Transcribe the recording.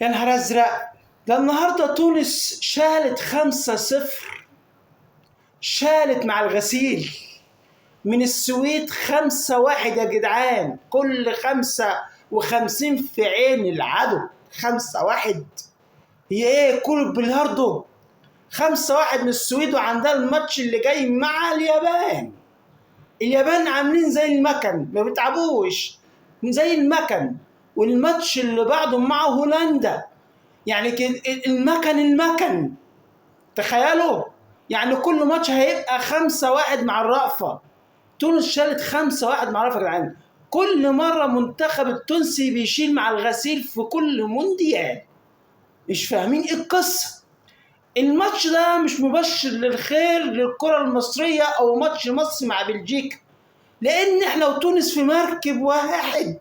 يا نهار ازرق، ده النهارده تونس شالت 5-0، شالت مع الغسيل من السويد 5-1 يا جدعان. كل 55 في عين العدو. 5-1 هي ايه؟ كل بلياردو. 5-1 من السويد، وعندها الماتش اللي جاي مع اليابان. اليابان عاملين زي المكن، ما بيتعبوش، زي المكن. والماتش اللي بعده مع هولندا، يعني المكن المكن، تخيلوا يعني كل ماتش هيبقى 5-1 مع الرأفة. تونس شالت 5-1 مع الرأفة يا جدعان. كل مرة منتخب التونسي بيشيل مع الغسيل في كل مونديال، مش فاهمين ايه القصة. الماتش ده مش مبشر للخير للكرة المصرية او ماتش مصر مع بلجيكا، لان احنا وتونس في مركب واحد.